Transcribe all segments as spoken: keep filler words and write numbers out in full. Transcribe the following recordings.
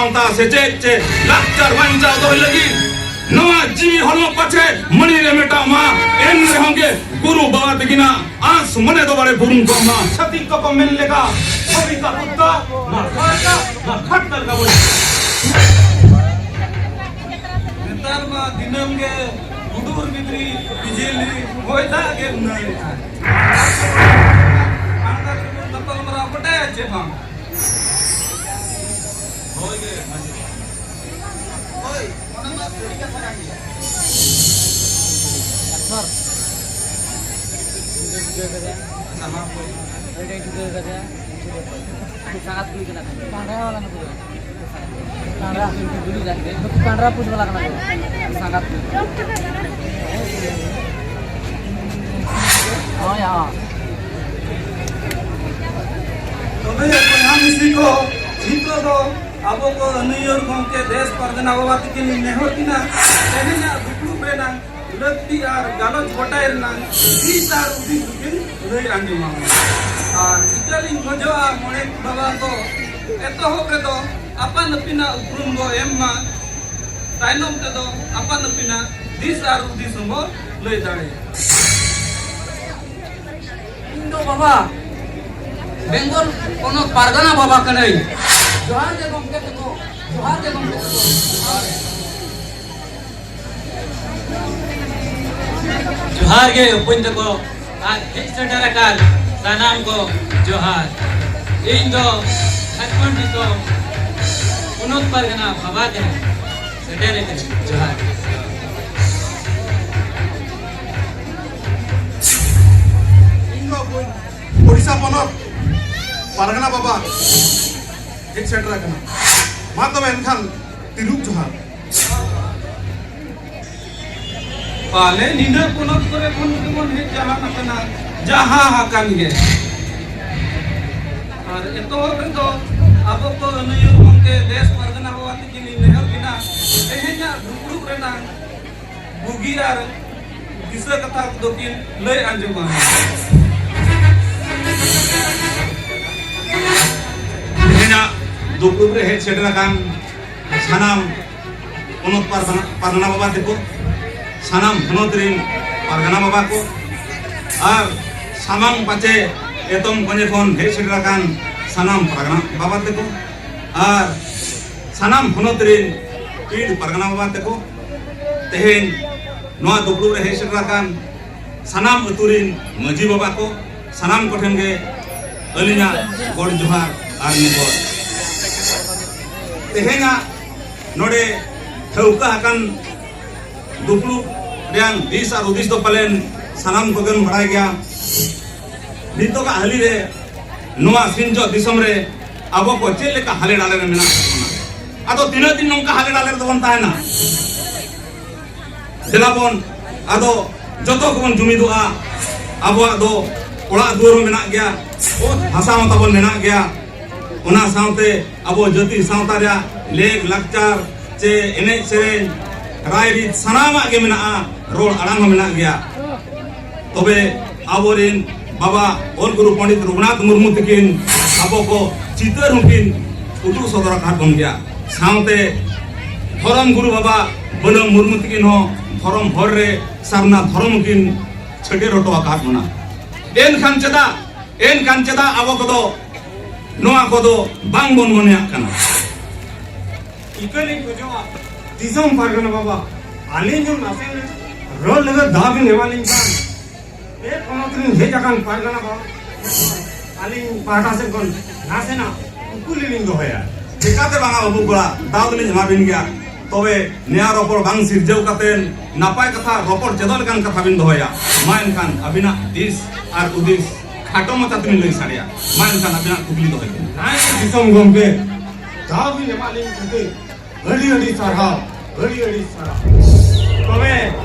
ᱥᱟᱶᱛᱟ ᱥᱮᱪᱮᱫ ᱪᱮ ᱞᱟᱠᱪᱟᱨ ᱵᱟᱧᱪᱟᱣ ᱫᱚᱦᱚᱭ ᱞᱟᱹᱜᱤᱫ ᱱᱚᱣᱟ ᱡᱤᱣᱤ ᱦᱚᱲᱢᱚ ᱯᱟᱪᱷᱮ ᱢᱟᱹᱲᱤ ᱨᱮ ᱢᱮᱴᱟᱣ ᱢᱟ, ᱮᱱ ᱨᱮᱦᱚᱸ ᱜᱮ ᱜᱩᱨᱩ ᱵᱟᱵᱟ ᱛᱟᱹᱠᱤᱱᱟᱜ ᱟᱸᱥ ᱢᱚᱱᱮ ᱫᱚ ᱵᱟᱲᱮ ᱵᱩᱨᱩᱢ ᱠᱚᱜ ᱢᱟ᱾ ᱪᱷᱟᱹᱛᱤᱠ ᱠᱚᱠᱚ ᱢᱮᱱ ᱞᱮᱠᱟ, ᱪᱷᱚᱵᱤ ᱠᱟ ᱠᱩᱛᱛᱟ, ᱱᱟ ᱠᱷᱟᱴᱠᱟ, ᱱᱟ ᱠᱷᱟᱴᱠᱟ ᱞᱮᱠᱟ ᱵᱚᱱ᱾ ᱱᱮᱛᱟᱨ ᱢᱟ ᱫᱤᱱᱟᱹᱢ ᱜᱮ ᱦᱩᱰᱩᱨ ᱵᱤᱡᱽᱞᱤ, ᱵᱤᱡᱽᱞᱤ, ᱦᱚᱭ ᱫᱟᱜ ᱜᱮ ᱩᱱᱟᱹᱭᱮᱜᱼᱟ᱾ ᱟᱢ ᱫᱚ ᱜᱟᱯᱟᱞᱢᱟᱨᱟᱣ ᱜᱚᱴᱟᱭᱟ ᱪᱮ ᱵᱟᱝ? ᱦᱳᱭ ᱜᱮ, ᱢᱟᱹᱡᱷᱤ ᱵᱟᱵᱟ᱾ ᱦᱳᱭ, ᱚᱱᱟ ᱢᱟ ᱥᱟᱹᱨᱤ ᱠᱟᱛᱷᱟ ᱠᱟᱱ ᱜᱮᱭᱟ᱾ ᱟᱪᱪᱷᱟ, ᱢᱟ ᱦᱳᱭ᱾ ᱥᱟᱸᱜᱟᱛ ᱠᱩᱲᱤ ᱠᱟᱱᱟ ᱠᱚ᱾ ᱯᱟᱸᱰᱨᱟ ᱵᱟᱞᱟ ᱱᱩᱠᱩ ᱫᱚ᱾ ᱯᱟᱸᱰᱨᱟ ᱠᱩᱲᱤ ᱠᱚ ᱡᱩᱞᱩ ᱡᱟᱛᱮ᱾ ᱱᱩᱠᱩ ᱯᱟᱸᱰᱨᱟ ᱯᱩᱥ ᱵᱟᱞᱟ ᱠᱟᱱᱟ ᱠᱚ᱾ ᱥᱟᱸᱜᱟᱛ ᱠᱩᱲᱤ᱾ ᱦᱳᱭ, ᱦᱳᱭ᱾ ᱛᱚᱵᱮ ᱵᱚᱭᱦᱟ ᱢᱤᱥᱤ ᱠᱚ, ᱱᱤᱛᱚᱜ ᱫᱚ ᱟᱵᱚ ᱠᱚ ᱟᱹᱱᱟᱹᱭᱟᱹᱨ ᱜᱚᱢᱠᱮ ᱫᱮᱥ ᱯᱟᱨᱜᱟᱱᱟ ᱵᱟᱵᱟ ᱛᱟᱹᱠᱤᱱ ᱱᱮᱦᱚᱨ ᱠᱤᱱᱟ, ᱛᱮᱦᱮᱧᱟᱜ ᱫᱩᱯᱲᱩᱵ ᱨᱮᱱᱟᱝ ᱞᱟᱹᱠᱛᱤ ᱟᱨ ᱜᱟᱞᱚᱪ ᱜᱚᱴᱟᱭ ᱨᱮᱱᱟᱝ ᱫᱤᱥ ᱟᱨ ᱦᱩᱫᱤᱥ ᱠᱤᱱ ᱞᱟᱹᱭ ᱟᱸᱡᱚᱢᱟ᱾ ᱟᱨ ᱤᱠᱟᱹᱞᱤᱧ ᱠᱷᱚᱡᱚᱜᱼᱟ ᱢᱚᱬᱮ ᱵᱟᱵᱟ ᱠᱚ, ᱮᱛᱚᱦᱚᱵ ᱨᱮᱫᱚ ᱟᱯᱟᱱ ᱟᱹᱯᱤᱱᱟᱜ ᱩᱯᱨᱩᱢ ᱵᱚ ᱮᱢ ᱢᱟ, ᱛᱟᱭᱱᱚᱢ ᱛᱮᱫᱚ ᱟᱯᱟᱱ ᱟᱹᱯᱤᱱᱟᱜ ᱫᱤᱥ ᱟᱨ ᱦᱩᱫᱤᱥ ᱦᱚᱸᱵᱚ ᱞᱟᱹᱭ ᱫᱟᱲᱮᱭᱟᱜᱼᱟ᱾ ᱤᱧ ᱫᱚ ᱵᱟᱵᱟ, ᱵᱮᱝᱜᱚᱞ ᱯᱚᱱᱚᱛ ᱯᱟᱨᱜᱟᱱᱟ ᱵᱟᱵᱟ ᱠᱟᱹᱱᱟᱹᱧ᱾ ᱡᱚᱦᱟᱨ ᱜᱮ ᱜᱚᱢᱠᱮ ᱛᱟᱠᱚ, ᱡᱚᱦᱟᱨ ᱜᱮ ᱜᱚᱢᱠᱮ ᱛᱟᱠᱚ, ᱡᱚᱦᱟᱨ ᱜᱮ᱾ ᱡᱚᱦᱟᱨ ᱜᱮ ᱵᱚᱠᱚᱧ ᱛᱟᱠᱚ ᱟᱨ ᱦᱮᱡ ᱥᱮᱴᱮᱨ ᱟᱠᱟᱱ ᱥᱟᱱᱟᱢ ᱠᱚ ᱡᱚᱦᱟᱨ᱾ ᱤᱧ ᱫᱚ ᱡᱷᱟᱲᱠᱷᱚᱸᱰ ᱫᱤᱥᱚᱢ ᱯᱚᱱᱚᱛ ᱯᱟᱨᱜᱟᱱᱟ ᱵᱟᱵᱟ ᱠᱟᱹᱱᱟᱹᱧ᱾ ᱥᱮᱴᱮᱨ ᱟᱠᱟᱱᱟᱹᱧ᱾ ᱡᱚᱦᱟᱨ᱾ ᱤᱧ ᱫᱚ ᱳᱰᱤᱥᱟ ᱯᱚᱱᱚᱛ ᱯᱟᱨᱜᱟᱱᱟ ᱵᱟᱵᱟ ᱦᱮᱡ ᱥᱮᱴᱮᱨ ᱟᱠᱟᱱᱟ᱾ ᱢᱟ ᱛᱚᱵᱮ ᱮᱱᱠᱷᱟᱱ ᱛᱤᱨᱩᱯ ᱡᱚᱦᱟᱨ᱾ ᱯᱟᱞᱮ ᱧᱤᱫᱟᱹ ᱯᱚᱱᱚᱛ ᱠᱚᱨᱮ ᱠᱷᱚᱱ ᱜᱮᱵᱚᱱ ᱦᱮᱡ ᱡᱟᱦᱟᱸ ᱟᱠᱟᱱᱟ, ᱡᱟᱦᱟᱸ ᱟᱠᱟᱱ ᱜᱮ᱾ ᱟᱨ ᱮᱛᱚᱦᱚᱵ ᱨᱮᱫᱚ ᱟᱵᱚ ᱠᱚ ᱟᱹᱱᱟᱹᱭᱟᱹᱨ ᱜᱚᱢᱠᱮ ᱫᱮᱥ ᱯᱟᱨᱜᱟᱱᱟ ᱵᱟᱵᱟ ᱛᱟᱹᱠᱤᱱ ᱞᱤᱧ ᱱᱮᱦᱚᱨ ᱠᱤᱱᱟ, ᱛᱮᱦᱮᱧᱟᱜ ᱫᱩᱯᱲᱩᱵ ᱨᱮᱱᱟᱜ ᱵᱩᱜᱤ ᱟᱨ ᱫᱤᱥᱟᱹ ᱠᱟᱛᱷᱟ ᱠᱚᱫᱚ ᱠᱤᱱ ᱞᱟᱹᱭ ᱟᱸᱡᱚᱢᱟ᱾ ᱛᱮᱦᱮᱧᱟᱜ ᱫᱩᱯᱲᱩᱵ ᱨᱮ ᱦᱮᱡ ᱥᱮᱴᱮᱨ ᱟᱠᱟᱱ ᱥᱟᱱᱟᱢ ᱯᱚᱱᱚᱛ ᱯᱟᱨᱜᱟᱱᱟ, ᱯᱟᱨᱜᱟᱱᱟ ᱵᱟᱵᱟ ᱛᱮᱠᱚ, ᱥᱟᱱᱟᱢ ᱦᱚᱱᱚᱛ ᱨᱮᱱ ᱯᱟᱨᱜᱟᱱᱟ ᱵᱟᱵᱟ ᱠᱚ ᱟᱨ ᱥᱟᱢᱟᱝ ᱯᱟᱪᱮ ᱮᱛᱚᱢ ᱠᱚᱧᱮ ᱠᱷᱚᱱ ᱦᱮᱡ ᱥᱮᱴᱮᱨ ᱟᱠᱟᱱ ᱥᱟᱱᱟᱢ ᱯᱟᱨᱜᱟᱱᱟ ᱵᱟᱵᱟ ᱛᱮᱠᱚ ᱟᱨ ᱥᱟᱱᱟᱢ ᱦᱚᱱᱚᱛ ᱨᱮᱱ ᱯᱤᱲ ᱯᱟᱨᱜᱟᱱᱟ ᱵᱟᱵᱟ ᱛᱮᱠᱚ, ᱛᱮᱦᱮᱧ ᱱᱚᱣᱟ ᱫᱩᱯᱲᱩᱵ ᱨᱮ ᱦᱮᱡ ᱥᱮᱴᱮᱨ ᱟᱠᱟᱱ ᱥᱟᱱᱟᱢ ᱟᱹᱛᱩ ᱨᱤᱱ ᱢᱟᱹᱡᱷᱤ ᱵᱟᱵᱟ ᱠᱚ, ᱥᱟᱱᱟᱢ ᱠᱚᱴᱷᱮᱱ ᱜᱮ ᱟᱹᱞᱤᱧᱟᱜ ᱜᱚᱰ ᱡᱚᱦᱟᱨ ᱟᱨ ᱱᱮᱦᱚᱨ᱾ ᱛᱮᱦᱮᱧᱟᱜ ᱱᱚᱰᱮ ᱴᱷᱟᱹᱣᱠᱟᱹ ᱟᱠᱟᱱ ᱫᱩᱯᱲᱩᱵ ᱨᱮᱭᱟᱝ ᱫᱤᱥ ᱟᱨ ᱦᱩᱫᱤᱥ ᱫᱚ ᱯᱟᱞᱮᱱ ᱥᱟᱱᱟᱢ ᱠᱚᱜᱮᱢ ᱵᱟᱲᱟᱭ ᱜᱮᱭᱟ᱾ ᱱᱤᱛᱚᱜᱟᱜ ᱦᱟᱹᱞᱤ ᱨᱮ ᱱᱚᱣᱟ ᱥᱤᱧᱚᱛ ᱫᱤᱥᱚᱢ ᱨᱮ ᱟᱵᱚ ᱠᱚ ᱪᱮᱫ ᱞᱮᱠᱟ ᱦᱟᱞᱮ ᱰᱟᱞᱮ ᱨᱮ ᱢᱮᱱᱟᱜ ᱟᱠᱟᱫ ᱵᱚᱱᱟ᱾ ᱟᱫᱚ ᱛᱤᱱᱟᱹᱜ ᱫᱤᱱ ᱱᱚᱝᱠᱟ ᱦᱟᱞᱮ ᱰᱟᱞᱮ ᱨᱮᱫᱚ ᱵᱚᱱ ᱛᱟᱦᱮᱱᱟ? ᱫᱮᱞᱟ ᱵᱚᱱ ᱟᱫᱚ ᱡᱚᱛᱚ ᱠᱚᱵᱚᱱ ᱡᱩᱢᱤᱫᱚᱜᱼᱟ᱾ ᱟᱵᱚᱣᱟᱜ ᱫᱚ ᱚᱲᱟᱜ ᱫᱩᱣᱟᱹᱨ ᱦᱚᱸ ᱢᱮᱱᱟᱜ ᱜᱮᱭᱟ, ᱚᱛ ᱦᱟᱥᱟ ᱦᱚᱸ ᱛᱟᱵᱚᱱ ᱢᱮᱱᱟᱜ ᱜᱮᱭᱟ᱾ ᱚᱱᱟ ᱥᱟᱶᱛᱮ ᱟᱵᱚ ᱡᱟᱹᱛᱤ ᱥᱟᱶᱛᱟ ᱨᱮᱭᱟᱜ ᱞᱮᱠ ᱞᱟᱠᱪᱟᱨ ᱪᱮ ᱮᱱᱮᱡ ᱥᱮᱨᱮᱧ, ᱨᱟᱭᱨᱤᱛ ᱥᱟᱱᱟᱢᱟᱜ ᱜᱮ ᱢᱮᱱᱟᱜᱼᱟ, ᱨᱚᱲ ᱟᱲᱟᱝ ᱦᱚᱸ ᱢᱮᱱᱟᱜ ᱜᱮᱭᱟ᱾ ᱛᱚᱵᱮ ᱟᱵᱚᱨᱤᱱ ᱵᱟᱵᱟ ᱚᱞ ᱜᱩᱨᱩ ᱯᱚᱱᱰᱤᱛ ᱨᱚᱜᱷᱩᱱᱟᱛᱷ ᱢᱩᱨᱢᱩ ᱛᱟᱹᱠᱤᱱ ᱟᱵᱚ ᱠᱚ ᱪᱤᱛᱟᱹᱨ ᱦᱚᱸᱠᱤᱱ ᱩᱫᱩᱜ ᱥᱚᱫᱚᱨ ᱟᱠᱟᱫ ᱵᱚᱱ ᱜᱮᱭᱟ᱾ ᱥᱟᱶᱛᱮ ᱫᱷᱚᱨᱚᱢ ᱜᱩᱨᱩ ᱵᱟᱵᱟ ᱵᱟᱹᱱᱟᱹᱢ ᱢᱩᱨᱢᱩ ᱛᱟᱹᱠᱤᱱ ᱦᱚᱸ ᱫᱷᱚᱨᱚᱢ ᱦᱚᱨ ᱨᱮ ᱥᱟᱨᱱᱟ ᱫᱷᱚᱨᱚᱢ ᱦᱚᱸᱠᱤᱱ ᱪᱷᱟᱹᱴᱭᱟᱹᱨ ᱦᱚᱴᱚ ᱟᱠᱟᱫ ᱵᱚᱱᱟ᱾ ᱮᱱᱠᱷᱟᱱ ᱪᱮᱫᱟᱜ, ᱮᱱᱠᱷᱟᱱ ᱪᱮᱫᱟᱜ ᱟᱵᱚ ᱠᱚᱫᱚ ᱱᱚᱣᱟ ᱠᱚᱫᱚ ᱵᱟᱝ ᱵᱚᱱ ᱢᱚᱱᱮᱭᱟᱜ ᱠᱟᱱᱟ? ᱤᱠᱟᱹ ᱞᱤᱧ ᱠᱷᱚᱡᱚᱜᱼᱟ, ᱫᱤᱥᱚᱢ ᱯᱟᱨᱜᱟᱱᱟ ᱵᱟᱵᱟ, ᱟᱹᱞᱤᱧ ᱦᱚᱸ ᱱᱟᱥᱮ ᱨᱚᱲ ᱞᱟᱹᱜᱤᱫ ᱫᱟᱣ ᱵᱤᱱ ᱮᱢᱟ ᱞᱤᱧ ᱠᱷᱟᱱ, ᱯᱮ ᱯᱚᱱᱚᱛ ᱨᱤᱱ ᱦᱮᱡ ᱟᱠᱟᱱ ᱯᱟᱨᱜᱟᱱᱟ ᱵᱟᱵᱟ, ᱟᱹᱞᱤᱧ ᱯᱟᱦᱴᱟ ᱥᱮᱫ ᱠᱷᱚᱱ ᱱᱟᱥᱮᱱᱟᱜ ᱠᱩᱠᱞᱤ ᱞᱤᱧ ᱫᱚᱦᱚᱭᱟ᱾ ᱪᱮᱠᱟᱛᱮ ᱵᱟᱝᱟ ᱵᱟᱹᱵᱩ ᱠᱚᱲᱟ, ᱫᱟᱣ ᱫᱚᱞᱤᱧ ᱮᱢᱟ ᱵᱤᱱ ᱜᱮᱭᱟ᱾ ᱛᱚᱵᱮ ᱱᱮᱭᱟ ᱨᱚᱯᱚᱲ ᱵᱟᱝ ᱥᱤᱨᱡᱟᱹᱣ ᱠᱟᱛᱮ ᱱᱟᱯᱟᱭ ᱠᱟᱛᱷᱟ ᱨᱚᱯᱚᱲ ᱪᱮᱫᱚᱜ ᱞᱮᱠᱟᱱ ᱠᱟᱛᱷᱟ ᱵᱤᱱ ᱫᱚᱦᱚᱭᱟ᱾ ᱢᱟ ᱮᱱᱠᱷᱟᱱ ᱟᱹᱵᱤᱱᱟᱜ ᱫᱤᱥ ᱟᱨ ᱦᱩᱫᱤᱥ ᱠᱷᱟᱴᱚ ᱢᱟᱪᱷᱟ ᱛᱮᱵᱤᱱ ᱞᱟᱹᱭ ᱥᱟᱰᱮᱭᱟ᱾ ᱢᱟ ᱮᱱᱠᱷᱟᱱ ᱟᱹᱵᱤᱱᱟᱜ ᱠᱩᱠᱞᱤ ᱫᱚᱦᱚᱭ ᱵᱤᱱ᱾ ᱱᱟᱭ ᱫᱤᱥᱚᱢ ᱜᱚᱢᱠᱮ, ᱫᱟᱣ ᱵᱤᱱ ᱮᱢᱟᱜ ᱞᱤᱧ ᱠᱷᱟᱹᱛᱤᱨ ᱟᱹᱰᱤ ᱟᱹᱰᱤ ᱥᱟᱨᱦᱟᱣ, ᱟᱹᱰᱤ ᱟᱹᱰᱤ ᱥᱟᱨᱦᱟᱣ᱾ ᱛᱚᱵᱮ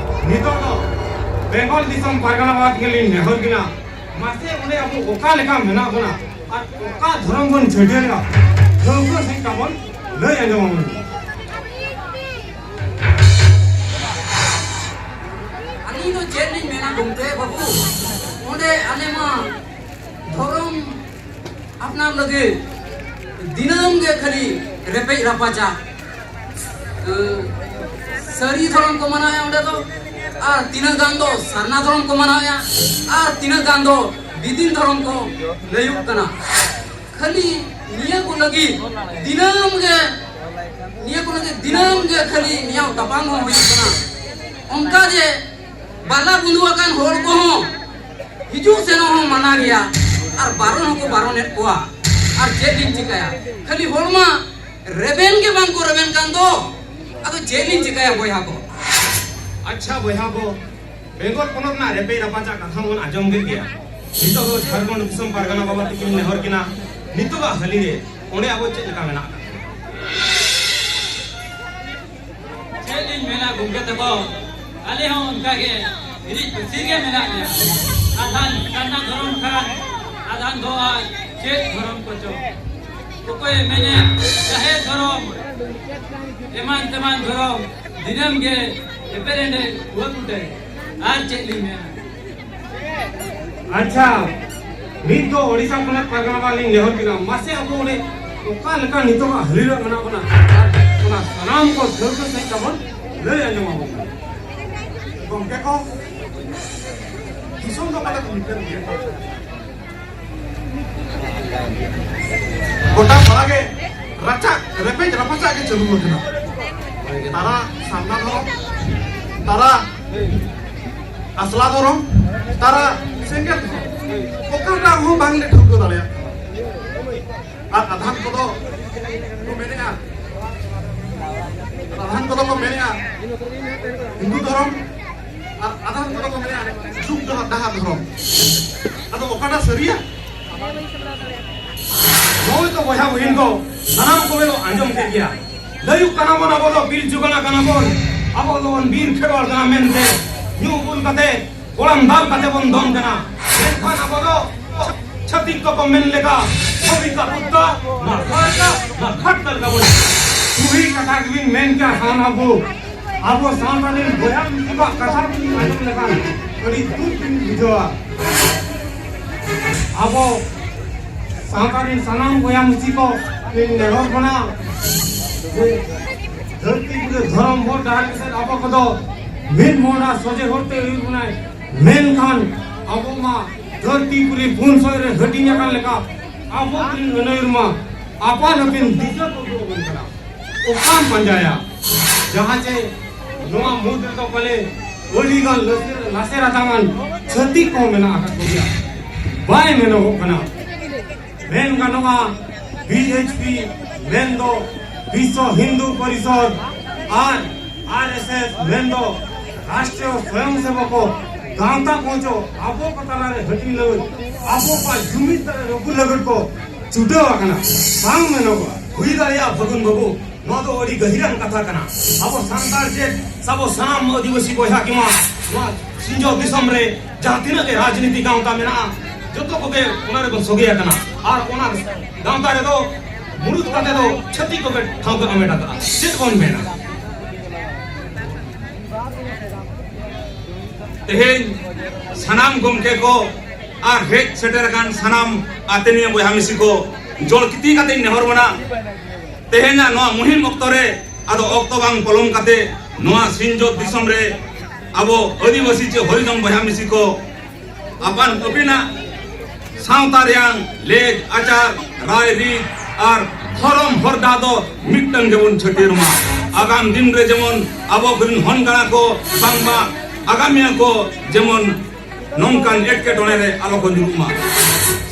ᱱᱤᱛᱚᱜ ᱫᱚ ᱵᱮᱝᱜᱚᱞ ᱫᱤᱥᱚᱢ ᱯᱟᱨᱜᱟᱱᱟ ᱵᱟᱵᱟ ᱜᱮᱞᱤᱧ ᱱᱮᱦᱚᱨ ᱠᱤᱱᱟ, ᱢᱟᱥᱮ ᱚᱸᱰᱮ ᱟᱵᱚ ᱚᱠᱟ ᱞᱮᱠᱟ ᱢᱮᱱᱟᱜ ᱵᱚᱱᱟ ᱟᱨ ᱚᱠᱟ ᱫᱷᱚᱨᱚᱢ ᱵᱚᱱ ᱪᱷᱟᱹᱴᱭᱟᱹᱨᱟ, ᱴᱷᱟᱹᱣᱠᱟᱹ ᱥᱟᱺᱦᱤᱡ ᱛᱟᱵᱚᱱ ᱞᱟᱹᱭ ᱟᱸᱡᱚᱢ ᱟᱵᱚᱱ ᱵᱤᱱ᱾ ᱟᱹᱞᱤᱧ ᱫᱚ ᱪᱮᱫ ᱞᱤᱧ ᱢᱮᱱᱟ ᱜᱚᱢᱠᱮ ᱵᱟᱹᱵᱩ, ᱚᱸᱰᱮ ᱟᱞᱮ ᱢᱟ ᱫᱷᱚᱨᱚᱢ ᱟᱯᱱᱟᱨ ᱞᱟᱹᱜᱤᱫ ᱫᱤᱱᱟᱹᱢ ᱜᱮ ᱠᱷᱟᱹᱞᱤ ᱨᱮᱯᱮᱡ ᱨᱟᱯᱟᱪᱟ᱾ ᱥᱟᱹᱨᱤ ᱫᱷᱚᱨᱚᱢ ᱠᱚ ᱢᱟᱱᱟᱣᱮᱫᱼᱟ ᱚᱸᱰᱮ ᱫᱚ, ᱟᱨ ᱛᱤᱱᱟᱹᱜ ᱜᱟᱱ ᱫᱚ ᱥᱟᱨᱱᱟ ᱫᱷᱚᱨᱚᱢ ᱠᱚ ᱢᱟᱱᱟᱣᱮᱫᱼᱟ, ᱟᱨ ᱛᱤᱱᱟᱹᱜ ᱜᱟᱱ ᱫᱚ ᱵᱤᱫᱤᱱ ᱫᱷᱚᱨᱚᱢ ᱠᱚ ᱞᱟᱹᱭᱩᱜ ᱠᱟᱱᱟ᱾ ᱠᱷᱟᱹᱞᱤ ᱱᱤᱭᱟᱹ ᱠᱚ ᱞᱟᱹᱜᱤᱫ ᱫᱤᱱᱟᱹᱢ ᱜᱮ, ᱱᱤᱭᱟᱹ ᱠᱚ ᱞᱟᱹᱜᱤᱫ ᱫᱤᱱᱟᱹᱢ ᱜᱮ ᱠᱷᱟᱹᱞᱤ ᱱᱤᱭᱟᱹ ᱛᱟᱯᱟᱢ ᱦᱚᱸ ᱦᱩᱭᱩᱜ ᱠᱟᱱᱟ᱾ ᱚᱱᱠᱟ ᱡᱮ ᱵᱟᱞᱟ ᱵᱩᱸᱫᱩ ᱟᱠᱟᱱ ᱦᱚᱲ ᱠᱚᱦᱚᱸ ᱦᱤᱡᱩᱜ ᱥᱮᱱᱚᱜ ᱦᱚᱸ ᱢᱟᱱᱟ ᱜᱮᱭᱟ, ᱟᱨ ᱵᱟᱨᱚᱱ ᱦᱚᱸᱠᱚ ᱵᱟᱨᱚᱱᱮᱫ ᱠᱚᱣᱟ᱾ ᱟᱨ ᱪᱮᱫ ᱞᱤᱧ ᱪᱤᱠᱟᱹᱭᱟ? ᱠᱷᱟᱹᱞᱤ ᱦᱚᱲ ᱢᱟ ᱨᱮᱵᱮᱱ ᱜᱮ ᱵᱟᱝ ᱠᱚ ᱨᱮᱵᱮᱱ ᱠᱟᱱ ᱫᱚ᱾ ᱟᱫᱚ ᱪᱮᱫ ᱞᱤᱧ ᱪᱤᱠᱟᱹᱭᱟ ᱵᱚᱭᱦᱟ ᱠᱚ? ᱟᱪᱪᱷᱟ ᱵᱚᱭᱦᱟ ᱠᱚ, ᱵᱮᱝᱜᱚᱞ ᱯᱚᱱᱚᱛ ᱨᱮᱱᱟᱜ ᱨᱮᱯᱮᱡ ᱨᱟᱯᱟᱪᱟᱜ ᱠᱟᱛᱷᱟ ᱵᱚᱱ ᱟᱸᱡᱚᱢ ᱠᱮᱫ ᱜᱮᱭᱟ᱾ ᱱᱤᱛᱚᱜ ᱫᱚ ᱡᱷᱟᱲᱠᱷᱚᱸᱰ ᱫᱤᱥᱚᱢ ᱯᱟᱨᱜᱟᱱᱟ ᱵᱟᱵᱟ ᱛᱤᱠᱤᱱ ᱱᱮᱦᱚᱨ ᱠᱤᱱᱟ, ᱱᱤᱛᱚᱜᱟᱜ ᱦᱟᱹᱞᱤ ᱨᱮ ᱚᱸᱰᱮ ᱟᱵᱚ ᱪᱮᱫ ᱞᱮᱠᱟ ᱢᱮᱱᱟᱜ ᱟᱠᱟᱫ ᱵᱚᱱᱟ? ᱪᱮᱫ ᱞᱤᱧ ᱢᱮᱱᱟ ᱜᱚᱢᱠᱮ ᱛᱟᱠᱚ, ᱟᱞᱮ ᱦᱚᱸ ᱚᱱᱠᱟ ᱜᱮ ᱦᱤᱨᱤᱡ ᱯᱟᱹᱥᱤᱨ ᱜᱮ ᱢᱮᱱᱟᱜ ᱞᱮᱭᱟ᱾ ᱟᱫᱷᱟᱱ ᱥᱟᱨᱱᱟ ᱫᱷᱚᱨᱚᱢ ᱠᱷᱟᱱ, ᱟᱫᱷᱟᱱ ᱫᱚ ᱟᱨ ᱪᱮᱫ ᱫᱷᱚᱨᱚᱢ ᱠᱚᱪᱚ᱾ ᱚᱠᱚᱭᱮ ᱢᱮᱱᱮᱫ ᱡᱟᱦᱮᱨ ᱫᱷᱚᱨᱚᱢ, ᱮᱢᱟᱱ ᱛᱮᱢᱟᱱ ᱫᱷᱚᱨᱚᱢ, ᱫᱤᱱᱟᱹᱢ ᱜᱮ ᱮᱯᱮᱨ ᱦᱮᱸᱰᱮᱡ ᱦᱩᱭᱩᱜ ᱛᱮ᱾ ᱟᱨ ᱪᱮᱫ ᱞᱤᱧ ᱢᱮᱱᱟ? ᱟᱪᱪᱷᱟ, ᱱᱤᱛ ᱫᱚ ᱳᱰᱤᱥᱟ ᱯᱚᱱᱚᱛ ᱯᱟᱨᱜᱟᱱᱟ ᱵᱟᱵᱟ ᱞᱤᱧ ᱱᱮᱦᱚᱨ ᱠᱮᱫᱟ, ᱢᱟᱥᱮ ᱟᱵᱚ ᱚᱸᱰᱮ ᱚᱠᱟ ᱞᱮᱠᱟ ᱱᱤᱛᱚᱜ ᱦᱟᱹᱞᱤ ᱨᱮ ᱢᱮᱱᱟᱜ ᱵᱚᱱᱟ, ᱚᱱᱟ ᱥᱟᱱᱟᱢ ᱠᱚ ᱴᱷᱟᱹᱣᱠᱟᱹ ᱥᱟᱺᱦᱤᱡ ᱛᱟᱵᱚᱱ ᱞᱟᱹᱭ ᱟᱸᱡᱚᱢ ᱟᱵᱚᱱ ᱠᱟᱱᱟ᱾ ᱜᱚᱢᱠᱮ ᱠᱚ, ᱫᱤᱥᱚᱢ ᱫᱚ ᱯᱟᱞᱮ ᱠᱚ ᱢᱤᱫᱴᱟᱝ ᱜᱮᱭᱟ᱾ ᱜᱚᱴᱟ ᱯᱟᱲᱟ ᱜᱮ ᱨᱟᱪᱟᱜ, ᱨᱮᱯᱮᱡ ᱨᱟᱯᱟᱪᱟᱜ ᱜᱮ ᱪᱟᱹᱞᱩ ᱟᱠᱟᱱᱟ᱾ ᱛᱟᱨᱟ ᱥᱟᱨᱱᱟ ᱫᱷᱚᱨᱚᱢ, ᱛᱟᱨᱟ ᱟᱥᱞᱟ ᱫᱷᱚᱨᱚᱢ, ᱛᱟᱨᱟ ᱥᱮᱸᱜᱮᱞ ᱫᱷᱚᱨᱚᱢ, ᱚᱠᱟᱴᱟᱜ ᱦᱚᱸ ᱵᱟᱝᱞᱮ ᱴᱷᱟᱹᱣᱠᱟᱹ ᱫᱟᱲᱮᱭᱟᱜ ᱠᱟᱱᱟ᱾ ᱟᱨ ᱟᱫᱷᱟᱱ ᱠᱚᱫᱚ ᱠᱚ ᱢᱮᱱᱮᱜᱼᱟ, ᱟᱫᱷᱟᱱ ᱠᱚᱫᱚ ᱠᱚ ᱢᱮᱱᱮᱜᱼᱟ, ᱦᱤᱱᱫᱩ ᱫᱷᱚᱨᱚᱢ, ᱟᱨ ᱟᱫᱷᱟᱱ ᱠᱚᱫᱚ ᱠᱚ ᱢᱮᱱᱮᱜᱼᱟ, ᱡᱩᱜᱽ ᱰᱟᱦᱟᱨ, ᱰᱟᱦᱟᱨ ᱫᱷᱚᱨᱚᱢ᱾ ᱟᱫᱚ ᱚᱠᱟᱴᱟᱜ ᱥᱟᱹᱨᱤᱭᱟ? ᱱᱚᱜᱼᱚᱭ ᱛᱚ ᱵᱚᱭᱦᱟ ᱵᱩᱦᱤᱱ ᱠᱚ, ᱥᱟᱱᱟᱢ ᱠᱚᱜᱮ ᱠᱚ ᱟᱸᱡᱚᱢ ᱠᱮᱫ ᱜᱮᱭᱟ᱾ ᱞᱟᱹᱭᱩᱜ ᱠᱟᱱᱟ ᱵᱚᱱ, ᱟᱵᱚ ᱫᱚ ᱵᱤᱨ ᱡᱩᱜᱟᱱᱟ ᱠᱟᱱᱟ ᱵᱚᱱ, ᱟᱵᱚ ᱫᱚᱵᱚᱱ ᱵᱤᱨ ᱠᱷᱮᱨᱣᱟᱲ ᱠᱟᱱᱟ ᱢᱮᱱᱛᱮ ᱧᱩ ᱵᱩᱞ ᱠᱟᱛᱮ ᱠᱚᱲᱟᱢ ᱫᱟᱞ ᱠᱟᱛᱮ ᱵᱚᱱ ᱫᱚᱱ ᱠᱟᱱᱟ᱾ ᱢᱮᱱᱠᱷᱟᱱ ᱟᱵᱚ ᱫᱚ ᱪᱷᱟᱹᱛᱤᱠ ᱠᱚᱠᱚ ᱢᱮᱱ ᱞᱮᱠᱟ, ᱪᱷᱚᱵᱤ ᱠᱟ ᱠᱩᱛᱛᱟ, ᱱᱟ ᱠᱷᱟᱴ ᱠᱟ, ᱱᱟ ᱠᱷᱟᱴ ᱠᱟ ᱞᱮᱠᱟ ᱵᱚᱱ᱾ ᱥᱩᱦᱤ ᱠᱟᱛᱷᱟ ᱜᱮᱵᱤᱱ ᱢᱮᱱ ᱠᱮᱜᱼᱟ, ᱥᱟᱱᱟᱢ ᱟᱵᱚ, ᱟᱵᱚ ᱥᱟᱶᱛᱟ ᱨᱮᱱ ᱵᱚᱭᱦᱟ ᱢᱤᱥᱤ ᱠᱚᱣᱟᱜ ᱠᱟᱛᱷᱟ ᱵᱤᱱ ᱟᱸᱡᱚᱢ ᱞᱮᱠᱷᱟᱱ ᱟᱹᱰᱤ ᱫᱩᱠ ᱵᱤᱱ ᱵᱩᱡᱷᱟᱹᱣᱟ᱾ ᱟᱵᱚ ᱥᱟᱶᱛᱟ ᱨᱮᱱ ᱥᱟᱱᱟᱢ ᱵᱚᱭᱦᱟ ᱢᱤᱥᱤ ᱠᱚ ᱤᱧ ᱱᱮᱦᱚᱨ ᱠᱟᱱᱟ ᱡᱮ ᱫᱷᱟᱹᱨᱛᱤ ᱯᱩᱨᱤ ᱫᱷᱚᱨᱚᱢ ᱦᱚᱨ ᱰᱟᱦᱟᱨ ᱠᱟᱛᱮ ᱟᱵᱚ ᱠᱚᱫᱚ ᱢᱤᱫ ᱢᱚᱦᱰᱟ ᱥᱚᱡᱷᱮ ᱦᱚᱨᱛᱮ ᱟᱹᱭᱩᱨ ᱵᱚᱱᱟᱭ᱾ ᱢᱮᱱᱠᱷᱟᱱ ᱟᱵᱚ ᱢᱟ ᱫᱷᱟᱹᱨᱛᱤ ᱯᱩᱨᱤ ᱯᱩᱱ ᱥᱚᱭ ᱨᱮ ᱦᱟᱹᱴᱤᱧ ᱟᱠᱟᱱ ᱞᱮᱠᱟ ᱟᱵᱚ ᱨᱮᱱ ᱟᱹᱱᱟᱹᱭᱩᱨ ᱢᱟ ᱟᱯᱟᱱ ᱟᱹᱯᱤᱱ ᱫᱤᱥᱟᱹ ᱠᱚ ᱩᱫᱩᱜ ᱟᱵᱚᱱ ᱠᱟᱱᱟ᱾ ᱚᱠᱟᱢ ᱯᱟᱸᱡᱟᱭᱟ? ᱡᱟᱦᱟᱸ ᱪᱮ ᱱᱚᱣᱟ ᱢᱩᱫᱽ ᱨᱮᱫᱚ ᱯᱟᱞᱮ ᱟᱹᱰᱤ ᱜᱟᱱ ᱞᱟᱥᱮᱨ, ᱞᱟᱥᱮᱨ ᱟᱛᱟᱝᱟᱱ ᱪᱷᱟᱹᱛᱤᱠ ᱠᱚ ᱢᱮᱱᱟᱜ ᱟᱠᱟᱫ ᱠᱚᱜᱮᱭᱟ᱾ ᱵᱟᱭ ᱢᱮᱱᱚᱜᱚᱜ ᱠᱟᱱᱟ᱾ ᱢᱮᱱ ᱜᱟᱱᱚᱜᱼᱟ, ᱵᱤ ᱮᱭᱤᱪ ᱯᱤ ᱢᱮᱱᱫᱚ ᱵᱤᱥᱥᱚ ᱦᱤᱱᱫᱩ ᱯᱚᱨᱤᱥᱚᱫᱽ ᱟᱨ ᱟᱨ ᱮᱥ ᱮᱥ ᱢᱮᱱᱫᱚ ᱨᱟᱥᱴᱨᱤᱭᱚ ᱥᱚᱭᱚᱝ ᱥᱮᱵᱚᱠ ᱜᱟᱶᱛᱟ ᱠᱚ ᱪᱚ ᱟᱵᱚ ᱠᱚ ᱛᱟᱞᱟᱨᱮ ᱦᱟᱹᱴᱤᱧ ᱞᱟᱹᱜᱤᱫ, ᱟᱵᱚ ᱠᱚᱣᱟᱜ ᱡᱩᱢᱤᱫ ᱨᱟᱹᱯᱩᱫ ᱞᱟᱹᱜᱤᱫ ᱠᱚ ᱪᱷᱩᱴᱟᱹᱣ ᱟᱠᱟᱱᱟ᱾ ᱵᱟᱝ ᱢᱮᱱᱚᱜᱚᱜᱼᱟ᱾ ᱦᱩᱭ ᱫᱟᱲᱮᱭᱟᱜᱼᱟ ᱯᱷᱟᱹᱜᱩᱱ ᱵᱟᱹᱵᱩ, ᱱᱚᱣᱟ ᱫᱚ ᱟᱹᱰᱤ ᱜᱟᱹᱦᱤᱨᱟᱱ ᱠᱟᱛᱷᱟ ᱠᱟᱱᱟ᱾ ᱟᱵᱚ ᱥᱟᱱᱛᱟᱲ ᱪᱮᱫ ᱥᱟᱵᱚ ᱥᱟᱱᱟᱢ ᱟᱹᱫᱤᱵᱟᱹᱥᱤ ᱵᱚᱭᱦᱟ ᱠᱤᱢᱟ ᱱᱚᱣᱟ ᱥᱤᱧᱚᱛ ᱫᱤᱥᱚᱢ ᱨᱮ ᱡᱟᱦᱟᱸ ᱛᱤᱱᱟᱹᱜ ᱜᱮ ᱨᱟᱡᱽᱱᱤᱛᱤ ᱜᱟᱶᱛᱟ ᱢᱮᱱᱟᱜᱼᱟ, ᱡᱚᱛᱚ ᱠᱚᱜᱮ ᱚᱱᱟ ᱨᱮᱵᱚᱱ ᱥᱚᱜᱮ ᱟᱠᱟᱱᱟ᱾ ᱟᱨ ᱚᱱᱟ ᱜᱟᱶᱛᱟ ᱨᱮᱫᱚ ᱢᱩᱲᱩᱫ ᱠᱟᱛᱮ ᱫᱚ ᱪᱷᱟᱹᱛᱤᱠ ᱠᱚᱜᱮ ᱴᱷᱟᱶ ᱠᱚ ᱦᱟᱢᱮᱴ ᱟᱠᱟᱫᱼᱟ᱾ ᱪᱮᱫ ᱵᱚᱱ ᱢᱮᱱᱟ? ᱛᱮᱦᱮᱧ ᱥᱟᱱᱟᱢ ᱜᱚᱢᱠᱮ ᱠᱚ ᱟᱨ ᱦᱮᱡ ᱥᱮᱴᱮᱨ ᱟᱠᱟᱱ ᱥᱟᱱᱟᱢ ᱟᱛᱮᱱᱤᱭᱟᱹ ᱵᱚᱭᱦᱟ ᱢᱤᱥᱤ ᱠᱚ ᱡᱚᱲ ᱠᱤᱛᱤ ᱠᱟᱛᱮᱧ ᱱᱮᱦᱚᱨ ᱵᱚᱱᱟ, ᱛᱮᱦᱮᱧᱟᱜ ᱱᱚᱣᱟ ᱢᱩᱦᱤᱢ ᱚᱠᱛᱚ ᱨᱮ ᱟᱫᱚ ᱚᱠᱛᱚ ᱵᱟᱝ ᱯᱚᱞᱚᱢ ᱠᱟᱛᱮ ᱱᱚᱣᱟ ᱥᱤᱧᱡᱚᱛ ᱫᱤᱥᱚᱢ ᱨᱮ ᱟᱵᱚ ᱟᱹᱫᱤᱵᱟᱹᱥᱤ ᱪᱮ ᱦᱚᱨᱤᱡᱚᱱ ᱵᱚᱭᱦᱟ ᱢᱤᱥᱤ ᱠᱚ ᱟᱯᱟᱱ ᱟᱹᱯᱤᱱᱟᱜ ᱥᱟᱶᱛᱟ ᱨᱮᱭᱟᱝ ᱞᱮᱠ ᱟᱪᱟᱨ, ᱨᱟᱭ ᱨᱤᱛ ᱟᱨ ᱫᱷᱚᱨᱚᱢ ᱦᱚᱨ ᱰᱟᱦᱟᱨ ᱫᱚ ᱢᱤᱫᱴᱟᱝ ᱜᱮᱵᱚᱱ ᱪᱷᱟᱹᱴᱭᱟᱹᱨ ᱢᱟ᱾ ᱟᱜᱟᱢ ᱫᱤᱱ ᱨᱮ ᱡᱮᱢᱚᱱ ᱟᱵᱚ ᱠᱚᱨᱮᱱ ᱦᱚᱱ ᱜᱟᱬᱟ ᱠᱚ ᱵᱟᱝᱢᱟ ᱟᱜᱟᱢᱤᱭᱟᱹ ᱠᱚ ᱡᱮᱢᱚᱱ ᱱᱚᱝᱠᱟᱱ ᱮᱴᱠᱮᱴᱚᱬᱮ ᱨᱮ ᱟᱞᱚ ᱠᱚ ᱧᱩᱨᱩᱜ ᱢᱟ᱾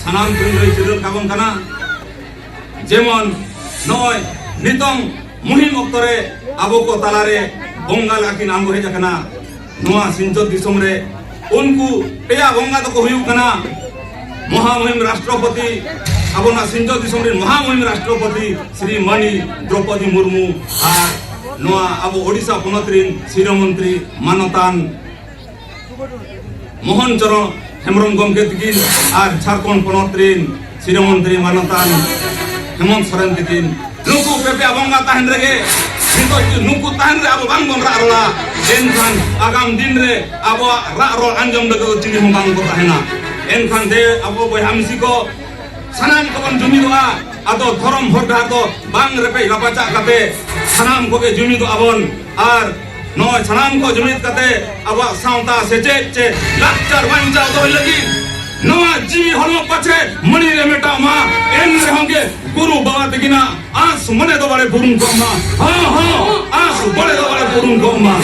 ᱥᱟᱱᱟᱢ ᱠᱚᱧ ᱞᱟᱹᱭ ᱥᱚᱫᱚᱨ ᱠᱟᱵᱚᱱ ᱠᱟᱱᱟ᱾ ᱡᱮᱢᱚᱱ ᱱᱚᱜᱼᱚᱭ ᱱᱤᱛᱚᱝ ᱢᱩᱦᱤᱢ ᱚᱠᱛᱚ ᱨᱮ ᱟᱵᱚ ᱠᱚ ᱛᱟᱞᱟᱨᱮ ᱵᱚᱸᱜᱟ ᱞᱮᱠᱟ ᱠᱤᱱ ᱟᱬᱜᱚ ᱦᱮᱡ ᱟᱠᱟᱱᱟ ᱱᱚᱣᱟ ᱥᱤᱧᱚᱛ ᱫᱤᱥᱚᱢ ᱨᱮ᱾ ᱩᱱᱠᱩ ᱯᱮᱭᱟ ᱵᱚᱸᱜᱟ ᱫᱚᱠᱚ ᱦᱩᱭᱩᱜ ᱠᱟᱱᱟ ᱢᱚᱦᱟᱢᱩᱦᱤᱢ ᱨᱟᱥᱴᱨᱚᱯᱚᱛᱤ, ᱟᱵᱚ ᱱᱚᱣᱟ ᱥᱤᱧᱚᱛ ᱫᱤᱥᱚᱢ ᱨᱮᱱ ᱢᱚᱦᱟᱢᱩᱦᱤᱢ ᱨᱟᱥᱴᱨᱚᱯᱚᱛᱤ ᱥᱨᱤ ᱢᱟᱹᱱᱤ ᱫᱨᱚᱯᱚᱫᱤ ᱢᱩᱨᱢᱩ ᱟᱨ ᱱᱚᱣᱟ ᱟᱵᱚ ᱳᱰᱤᱥᱟ ᱯᱚᱱᱚᱛ ᱨᱮᱱ ᱥᱤᱨᱟᱹ ᱢᱚᱱᱛᱨᱤ ᱢᱟᱱᱚᱛᱟᱱ ᱢᱳᱦᱚᱱ ᱪᱚᱨᱚᱬ ᱦᱮᱢᱵᱨᱚᱢ ᱜᱚᱢᱠᱮ ᱛᱤᱠᱤᱱ ᱟᱨ ᱡᱷᱟᱲᱠᱷᱚᱸᱰ ᱯᱚᱱᱚᱛ ᱨᱮᱱ ᱥᱤᱨᱟᱹ ᱢᱚᱱᱛᱨᱤ ᱢᱟᱱᱚᱛᱟᱱ ᱦᱮᱢᱚᱱᱛ ᱥᱚᱨᱮᱱ ᱛᱤᱠᱤᱱ, ᱱᱩᱠᱩ ᱯᱮ ᱯᱮᱭᱟ ᱵᱚᱸᱜᱟ ᱛᱟᱦᱮᱱ ᱨᱮᱜᱮ ᱱᱤᱛᱚᱜ ᱡᱩᱫᱤ ᱱᱩᱠᱩ ᱛᱟᱦᱮᱱ ᱨᱮ ᱟᱵᱚ ᱵᱟᱝ ᱵᱚᱱ ᱨᱟᱜ ᱨᱚᱲᱟ, ᱮᱱᱠᱷᱟᱱ ᱟᱜᱟᱢ ᱫᱤᱱ ᱨᱮ ᱟᱵᱚᱣᱟᱜ ᱨᱟᱜ ᱨᱚᱲ ᱟᱸᱡᱚᱢ ᱞᱟᱹᱜᱤᱫ ᱫᱚ ᱪᱤᱞᱤ ᱦᱚᱸ ᱵᱟᱝ ᱠᱚ ᱛᱟᱦᱮᱱᱟ᱾ ᱮᱱᱠᱷᱟᱱ ᱫᱮ ᱟᱵᱚ ᱵᱚᱭᱦᱟ ᱢᱤᱥᱤ ᱠᱚ ᱥᱟᱱᱟᱢ ᱠᱚᱵᱚᱱ ᱡᱩᱢᱤᱫᱚᱜᱼᱟ᱾ ᱟᱫᱚ ᱫᱷᱚᱨᱚᱢ ᱦᱚᱨ ᱰᱟᱦᱟᱨ ᱫᱚ ᱵᱟᱝ ᱨᱮᱯᱮᱡ ᱨᱟᱯᱟᱪᱟᱜ ᱠᱟᱛᱮ ᱥᱟᱱᱟᱢ ᱠᱚᱜᱮ ᱡᱩᱢᱤᱫᱚᱜ ᱟᱵᱚᱱ᱾ ᱟᱨ ᱱᱚᱜᱼᱚᱭ ᱥᱟᱱᱟᱢ ᱠᱚ ᱡᱩᱢᱤᱫ ᱠᱟᱛᱮ ᱟᱵᱚᱣᱟᱜ ᱥᱟᱶᱛᱟ ᱥᱮᱪᱮᱫ ᱪᱮ ᱞᱟᱠᱪᱟᱨ ᱵᱟᱧᱪᱟᱣ ᱫᱚᱦᱚᱭ ᱞᱟᱹᱜᱤᱫ ᱱᱚᱣᱟ ᱡᱤᱣᱤ ᱦᱚᱲᱢᱚ ᱯᱟᱪᱷᱮ ᱢᱟᱹᱲᱤ ᱨᱮ ᱢᱮᱴᱟᱣ ᱢᱟ, ᱮᱱ ᱨᱮᱦᱚᱸ ᱜᱮ ᱜᱩᱨᱩ ᱵᱟᱵᱟ ᱛᱟᱹᱠᱤᱱᱟᱜ ᱟᱸᱥ ᱢᱚᱱᱮ ᱫᱚ ᱵᱟᱲᱮ ᱵᱩᱨᱩᱢ ᱠᱚᱜ ᱢᱟ᱾ ᱦᱚᱸ, ᱦᱚᱸ, ᱟᱸᱥ ᱢᱚᱱᱮ ᱫᱚ ᱵᱟᱲᱮ ᱵᱩᱨᱩᱢ ᱠᱚᱜ ᱢᱟ᱾